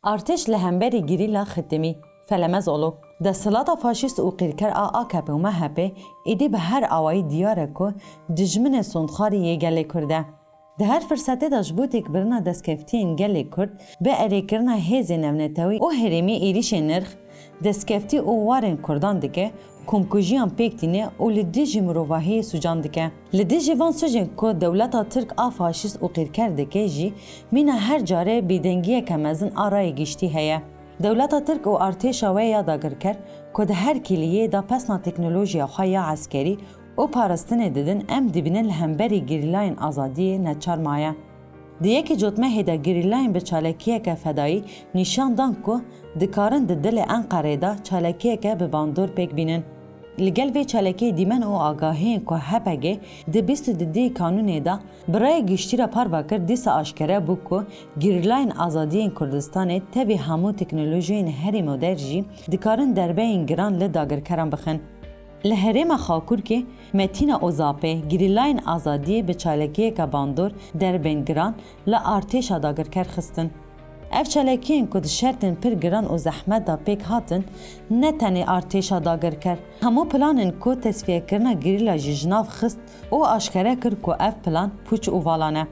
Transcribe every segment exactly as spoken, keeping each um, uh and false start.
Artêş li hemberî gerîla xitimî, Felemez Olo. Desthilata faşîst û qîrker a A K P û M H P êdî bi her awayî diyar e ku dijminê sondxarî yê gelê Kurd e. Di her firsetê de ji bo têkbirina destkeftiyên gelê Kurd bi erêkirina hêzên navnetewî û herêmî êrîşên nirx, destkeftî û warên Kurdan dike, komkujiyan pêk tîne û li dijî mirovahiyê sûcan dike. Li dijî van sûcên ku dewleta Tirk a faşîst û qîrker dike jî mîna her carê bêdengiyeke mezin a rayê giştî heye. Dewleta Tirk û artêşa wê ya dagirker ku di her kêliyê de pesna teknolojiya xwe ya eskerî û parastinê didin, em dibînin li hemberî gerîlayên azadiyê neçar maye. Di yekê cotmehê de gerîlayên bi çalakiyeke fedayî nîşan dan ku dikarin di dilê Enqerê de çalakiyeke bi bandor pêk bînin. Li gel vê çalakiyê dîmen û agahiyên ku H P G di bîst û duduyê Kanûnê de bi rayê giştî re parve kir, dîsa aşkere bû ku gerîlayên azadiyên Kurdistanê tevî hemû teknolojiyên herî modern jî dikarin derbeyên giran li dagirkeran bixin. Li herêma Xakurkê Metîna Ozapê gerîlayên azadiyê bi çalakiyeke bandor derbên giran li artêşa dagirker xistin. Ev çalakiyên ku di şertên pir giran û zehmet de pêk hatin, ne tenê artêşa dagirker, hemû planên ku tesfiyekirina gerîla jî ji nav xist û aşkere kir ku ev plan pûç û vala ne.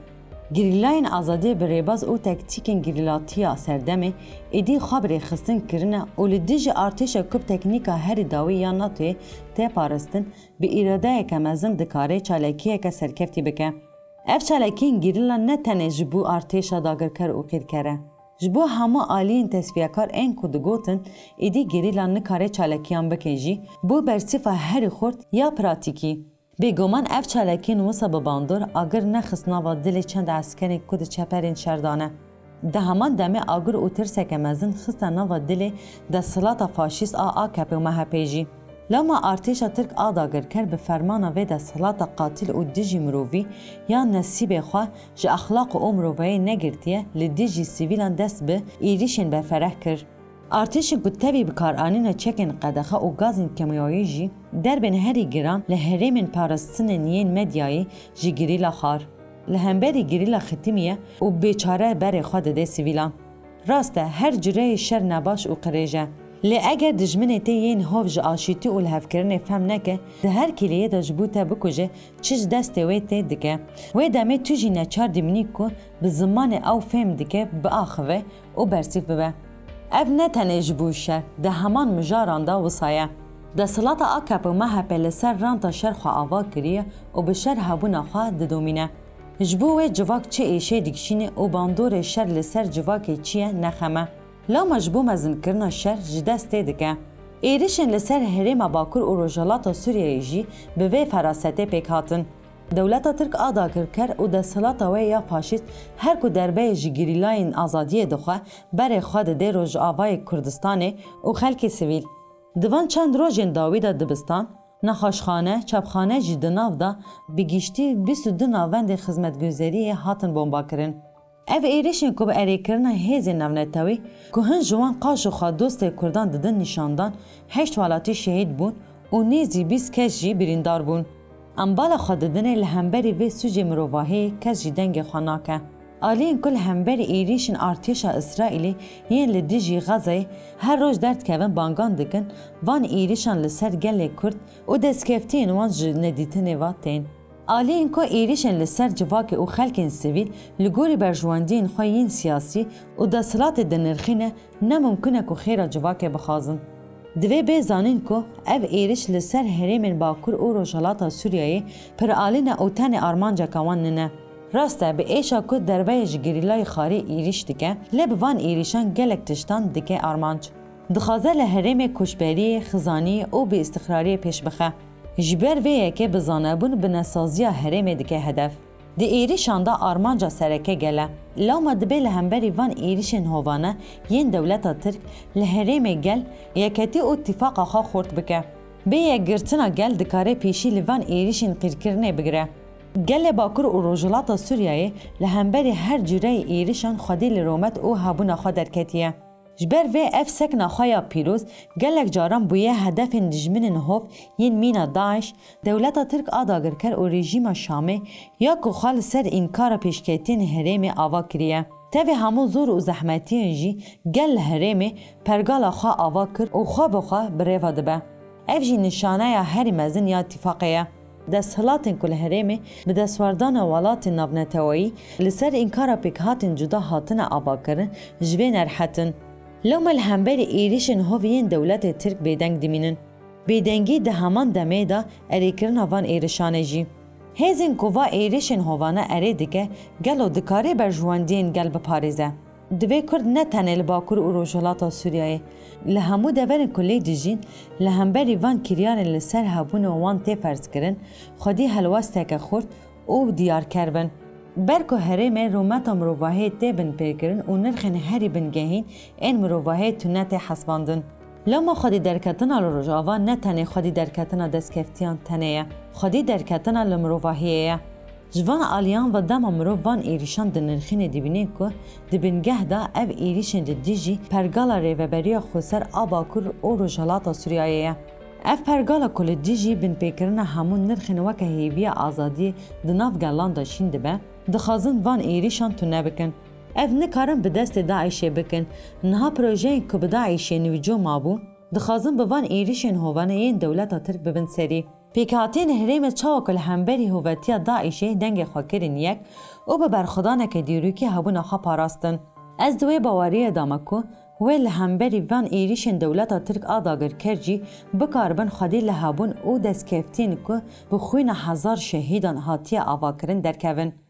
Gerîlayên azadiyê bi rêbaz û taktîkên gerîlatiya serdemê êdî xwe bi rêxistin kirine û li dijî artêşa ku bi teknîka herî dawî ya NATOyê tê parastin, bi îradeyeke mezin dikare çalakiyeke serkeftî bike. Ev çalakiyên gerîla ne tenê ji bo artêşa dagirker û qîrker e. Ji bo hemû aliyên tesfiyekar ên ku digotin, êdî gerîla nikare çalakiyan bike jî, bo bersîfa herî xurt ya pratîkî. Bêguman ev çalakiyên wisa bi bandor agir nexist nava dilê çend eskerên ku di çeperên şer de ne. Di heman demê agir û tirseke mezin xiste nava dilê desthilata faşîst a A K P û M H P jî. Lewma artêşa Tirk a dagirker bi fermana vê desthilata qatil û dijî mirovî ya nesîbê xwe ji exlaq û mirovahiyê negirtiye, li dijî sivîlan dest bi êrîşên berfereh kir. Artêşên ku tevî bikaranîna çekên qedexe û gazên kîmyawî jî derbên herî giran li herêmên parastinên yên medyayê ji gerîla xwar. Li hemberî gerîla xitimiye û bêçare berê xwe dide sivîlan. Rast e, her cureyê şer nebaş û qirêj e. Lê eger dijminê te yên hov ji aşîtî û lihevkirinê fehm neke, di her kêliyê de ji bo te bikuje, çi ji destê wê tê dike. Wê demê tu jî neçar dimînî ku bi zimanê ew fêm dike biaxive û bersîv bibe. Ev ne tenê ji bo şer, di heman mijaran de wisa ye. Desthilata A K P û M H P li ser ranta şer xwe ava kiriye û bi şer hebûna xwe didomîne. Ji bo wê civak çi êşê dikişîne û bandorê şer li ser civakê çi ye, ne xem e. Lewma ji bo mezinkirina şer ji dest tê dike. Êrişên li ser herêma Bakur û Rojhilata Sûriyeyê jî bi vê ferasetê pêk hatin. Dewleta Tirk a dagirker û desthilata wê ya faşîst her ku derbeyê ji gerîlayên azadiyê dixwe, berê xwe dide Rojavayê Kurdistanê û xelkê sivîl. Di van çend rojên dawî de dibistan, nexweşxane, çapxane jî di nav de bi giştî bîst û du navendê xizmetguzeriyê hatin bombakirin. Ev êrişên ku bi erêkirina hêzên navnetewî ku hin ji wan qaşo xwe dostê Kurdan didin nîşan dan, heşt welatî şehîd bûn û nêzî bîst kes jî birîndar bûn. Em bala xwe didinê li hemberî vê sûcê mirovahiyê kes jî dengê xwe nake. Aliyên ku li hemberî êrîşên artêşa Îsraîlê yên li dijî Xezeyê her roj derdikevin bangan dikin, van êrîşan li ser gelê Kurd û destkeftiyên wan ji nedîtinê ve tên. Aliyên ku êrîşên li ser civakê û xelkên sivîl li gorî berjwendiyên xwe yên siyasî û desthilatê dinirxîne, ne mimkun e ku xêra civakê bixwazin. Divê bê zanîn ku ev êriş li ser herêmên Bakur û Rojhilata Sûriyeyê piralî ne û tenê armanceke wan nîne. Rast e, bi êşa ku derbeyê ji gerîlayê xarê êrîş dike, lê bi van êrîşan gelek tiştan dike armanc. Dixwaze li herêmê koçberiyê, xizaniyê û bêîstiqrariyê pêş bixe. Ji ber vê yekê bi zanebûn binesaziya herêmê dike hedef. Di êrîşan de armanca sereke gel e. Lewma dibê li hemberî van êrîşên hovane yên dewleta Tirk li herêmê gel yeketî û tîfaqa xwe xurt bike. Bê yekgirtina gel dikare pêşî li van êrîşên qîrkirinê bigire. Gelê Bakur û Rojhilata Sûriyeyê li hemberî her cureyî êrîşan xwedî li romet û hebûna xwe derketiye. Ji ber vê ev sekna xwe ya pîroz gelek caran bûye hedefên dijminên hov yên mîna DAIŞ, dewleta Tirk a dagirker û rejîma Şamê ya ku xwe li ser înkara pêşketiyên herêmê ava kiriye. Tevî hemû zor û zehmetiyên jî gel li herêmê pergala xwe ava kir û xwe bi xwe bi rêve dibe. Ev jî nîşaneya herî mezin ya îtîfaqê ye. Desthilatên ku li herêmê bi destwerdana welatên navneteweyî li ser înkara pêkhatên cuda hatine avakirin, ji vê nerhet in. Loma li hemberî êrişên hov yên dewletê Tirk bêdeng dimînin. Bêdengî di heman demê de erêkirina van êrişanê jî. Hêzên ku va êrişên hovane erê dike, gelo dikare berjewendiyên gel biparêze? Divê Kurd ne tenê li Bakur û Rojhilata Sûriyeyê, li hemû deverên ku lê dijîn, li hemberî van kiryarên li ser hebûna wan tê ferzkirin, xwedî helwesteke xurt û diyarker bin. Ber ku herêmê rûmeta mirovahiyê tê binpêkirin û nirxên herî bingehîn ên mirovahiyê tune tê hesibandin. Loma xwedî derketina li Rojava ne tenê xwedî derketina destkeftiyan tenê ye, xwedî derketina li mirovahiyê ye. Ji van aliyan ve dema mirov van êrîşan dinirxîne dibîne ku di bingeh de ev êrîşên li dijî pergala Rêveberiya Xweser a Bakur û Rojhilata Sûriyeyê ye. Ev pergala ku li dijî binpêkirina hemû nirxên weke hêviya azadiyê di nav gelan de şîn dibe, dixwazin van êrîşan tune bikin. Ev nikarin bi destê DAIŞê bikin. Niha projeyên ku bi DAIŞê nîvco mabû, dixwazin bi van êrîşên hovane yên dewleta Tirk bibin serî. Pêkhateyên herêmê çawa ku li hemberî hovetiya DAIŞê dengê xwe kirin yek û bi berxwedaneke dîrokî hebûna xwe parastin. Ez di wê baweriyê de me ku wê li hemberî van êrîşên dewleta Tirk a dagirker jî bikaribin xwedî li hebûn û destkeftiyên ku bi xwîna hezar şehîdan hatiye avakirin derkevin.